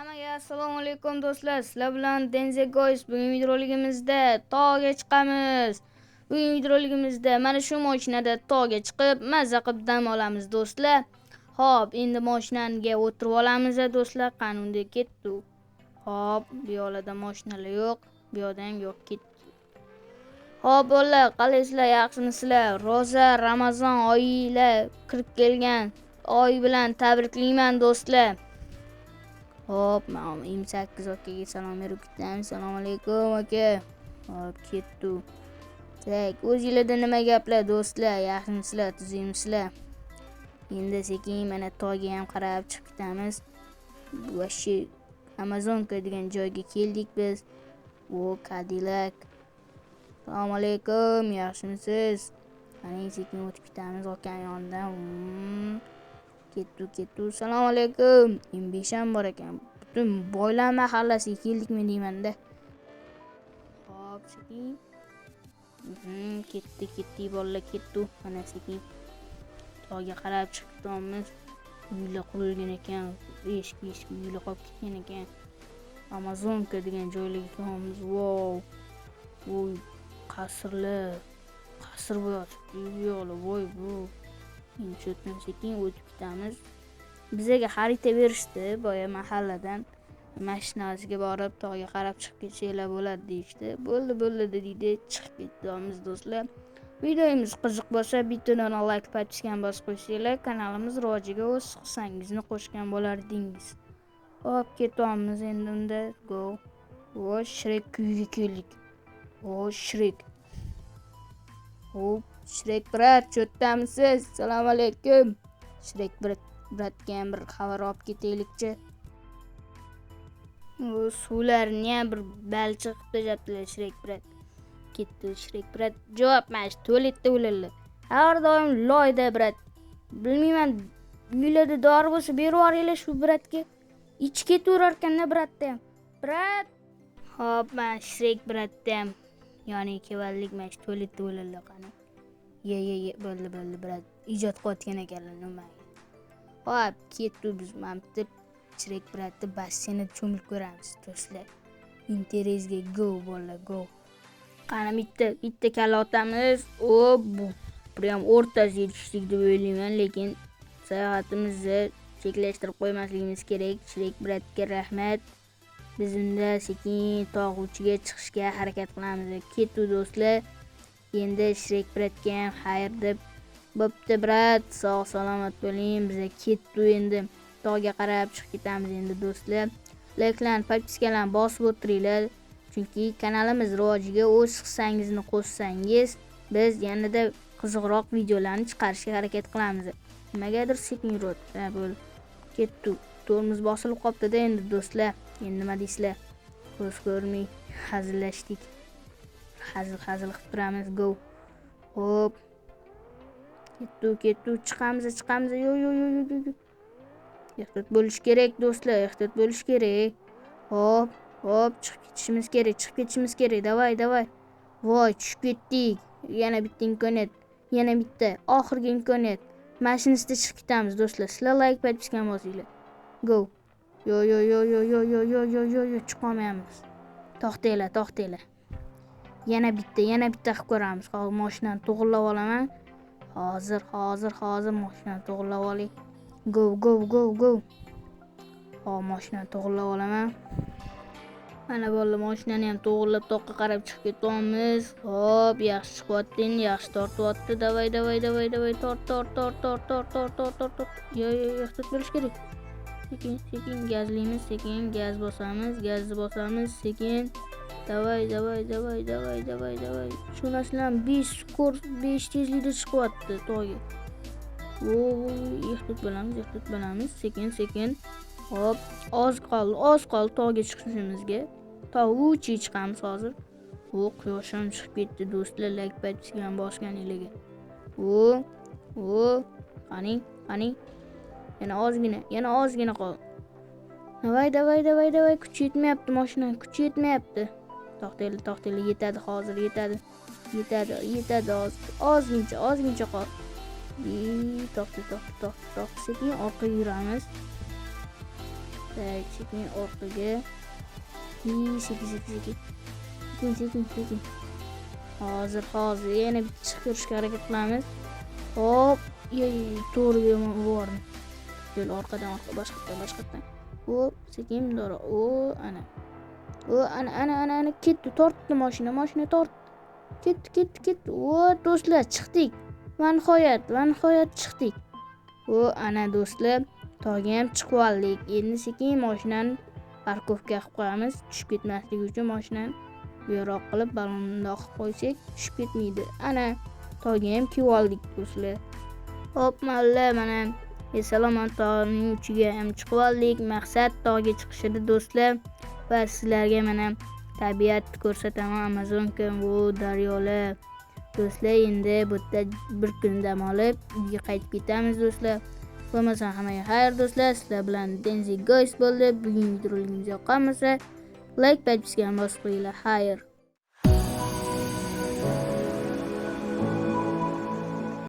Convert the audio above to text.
Hammaga assalomu alaykum do'stlar. Sizlar bilan Denze Goys. Bugungi videoroligimizda tog'ga chiqamiz. Bugungi videoroligimizda mana shu mashinada tog'ga chiqib, mazza qilib dam olamiz do'stlar. Xo'p, endi mashinaga o'tirib olamiz do'stlar. Qani unda ketdik. Xo'p, bu yoqlarda mashinalar yo'q, bu yoqda ham yo'q, ketdik. Xo'p, bolalar, qalaysizlar, yaxshimisizlar? Roza, Ramazon oyilar kirib kelgan oy bilan tabriklayman do'stlar. Hop, mana M8 akaga salom berib ketamiz. Assalomu alaykum aka. Hop, ketdi. Так, o'zinglarda nima gaplar do'stlar? Yaxshimisizlar, tuzukmisizlar? Endi sekin mana tog'ga ham qarab chiqib ketamiz. Вообще Amazonka degan joyga keldik biz. O, Cadillac. Assalomu alaykum, yaxshimisiz? Mana sekin o'tib ketamiz akam yonidan. Ketdi, ketdi. Assalomu alaykum. M5 ham bor ekan. Butun boylar mahallasiga keldikmi deymanda. Hop, sekin. Ketdi, ketdi bolalar, ketdi. Mana sekin tog'ga qarab chiqib ketamiz. Uylar qurilgan ekan, eski eski uylar qolib ketgan ekan. Amazonka degan joylarga kelyapmiz. Wow. Voy, qasrlar. Qasr bo'yotibdi bu yoqlar. Voy bu. Endi shu yerdan sekin o'tib ketamiz. Bizaga xarita berishdi boya mahalladan. Mashinasiga borib tog'ga qarab chiqib ketsanglar bo'ladi deyishdi. Bo'ldi, bo'ldi deydi, chiqib ketamiz do'stlar. Videomiz qiziq bo'lsa, bitta dona like, подписка bosib qo'ysanglar, kanalimiz rivojiga o'z hissangizni qo'shgan bo'lardingiz. Hop, ketyapmiz endi unda. Go. O, Shrek uyiga keldik. O, Shrek. Hop, Shrek брат, cho'tdamisiz? Assalomu alaykum. Shrek брат, брат ga ham bir xabar olib ketaylikchi. U suvlarni ham bir balchiq qilib tashlabdilar Shrek брат. Ketdi Shrek брат. Javob mana shu tualetda o'ladilar. Har doim loyda брат. Bilmayman, uylarda dori bo'lsa berib yuboringlar shu брат ga. Ichi ketaverar ekanda брат da ham. Брат. Hop, mana Shrek брат da ham yoniga keldik, mana shu tualetda o'ladilar qani. Ye ye ye, bo'ldi, bo'ldi, брат. Ijod qilayotgan ekanlar nimaga. Hop, ketdi biz mana bitta Shrek брат ni basseynida cho'milib ko'ramiz do'stlar. Интерес ga go bolalar, go. Qani bitta bitta kalla otamiz. O, bu прям o'rtasiga tushdik deb o'ylayman, lekin sayohatimizni cheklashtirib qo'ymasligimiz kerak. Shrek брат ga rahmat. Biz unda sekin tog' uchiga chiqishga harakat qilamiz. Ketdi do'stlar. Endi Shrek брат ga ham xayr deb, bo'pti брат, sog' salomat bo'ling. Biza ketdi endi. Tog'ga qarab chiqib ketamiz endi do'stlar. Layklarni, подписка larni bosib o'tiringlar. Chunki kanalimiz rivojiga o'z hissangizni qo'shsangiz, biz yanada qiziqroq videolarni chiqarishga harakat qilamiz. Nimagadir sekin yuryapti. Ha, bo'ldi. Ketdi. Tormoz bosilib qolibdi-da endi do'stlar. Endi nima deysizlar? Ko'z ko'rmay hazillashdik. Hazil hazil qilib turamiz. Go. Hop. Ketdi, ketdi. Chiqamiz, chiqamiz. Yo, yo, yo, yo, yo. Ehtiyot bo'lish kerak do'stlar, ehtiyot bo'lish kerak. Hop, hop, chiqib ketishimiz kerak, chiqib ketishimiz kerak. Давай, давай. Voy, tushib ketdik. Yana bitta imkoniyat. Yana bitta oxirgi imkoniyat. Mashinasida chiqib ketamiz do'stlar. Sizlar like, подписка bosinglar. Go. Yo, yo, yo, yo, yo, yo, yo, yo, yo, yo, chiqa olmayapmiz. To'xtanglar, to'xtanglar. Yana bitta, yana bitta qilib ko'ramiz. Hozir mashinani to'g'irlab olaman. Hozir, hozir, hozir mashinani to'g'irlab olay. Go, go, go, go. Hop, mashinani to'g'irlab olaman. Mana bolalar, mashinani ham to'g'irlab toqqa qarab chiqib ketyapmiz. Hop, yaxshi chiqyapti endi, yaxshi tortyapti. Давай, давай, давай, давай, tort, tort, tort, tort, tort, tort, tort, tort, tort. Yo, yo, ehtiyot bo'lish kerak. Sekin, sekin gazlaymiz, sekin gaz bosamiz, gazni bosamiz, sekin. Давай, давай, давай, давай, давай, давай. Shu narsalar 5 скорость, 5 tezlikda chiqyapti tog'ga. O, ehtiyot bo'lamiz, ehtiyot bo'lamiz, sekin, sekin. Hop, oz qoldi, oz qoldi tog'ga chiqishimizga. Tog' uchiga chiqamiz hozir. O, quyosh ham chiqib ketdi do'stlar, like, подписка ham bosganinglarga. O, o, qaning, qaning. Yana ozgina, yana ozgina qoldi. Давай, давай, давай, давай, kuch yetmayapti mashina, kuch yetmayapti. To'xtanglar, to'xtanglar, yetadi hozir, yetadi. Yetadi, yetadi hozir. Ozgincha, ozgincha qoldi. To'xta, to'xta, to'xta, to'xta, sekin orqaga yuramiz. Так, sekin orqaga. Sekin, sekin, sekin. Sekin, sekin, sekin. Hozir, hozir yana bitta chiqib ko'rishga harakat qilamiz. Hop, to'g'ri yubordim. Yo'l orqadan, orqa, boshqatdan, boshqatdan. Hop, sekin bundoq. O, ana. O, ana, ana, ana, ana ketdi, tortdi mashina, mashina tortdi. Ketdi, ketdi, ketdi. O, do'stlar, chiqdik. Va nihoyat, va nihoyat chiqdik. O, ana do'stlar, tog'ga ham chiqib oldik. Endi sekin mashinani парковка qilib qo'yamiz, tushib ketmasligi uchun mashinani bu yoqroq qilib ballonni qilib qo'ysak, tushib ketmaydi. Ana, tog'ga ham kelib oldik do'stlar. Hop, malla, mana Esalomon tog'ning uchiga ham chiqib oldik. Maqsad tog'ga chiqish edi do'stlar. Va sizlarga mana tabiat ko'rsataman, Amazonka, bu daryolar. Do'stlar, endi bu yerda bir kun dam olib uyga qaytib ketamiz do'stlar. Bo'lmasa hammaga xayr do'stlar. Sizlar bilan Denzi Guys bo'ldi. Bugungi videoligimiz yoqqan bo'lsa, like, подписка bosib qo'yinglar. Xayr.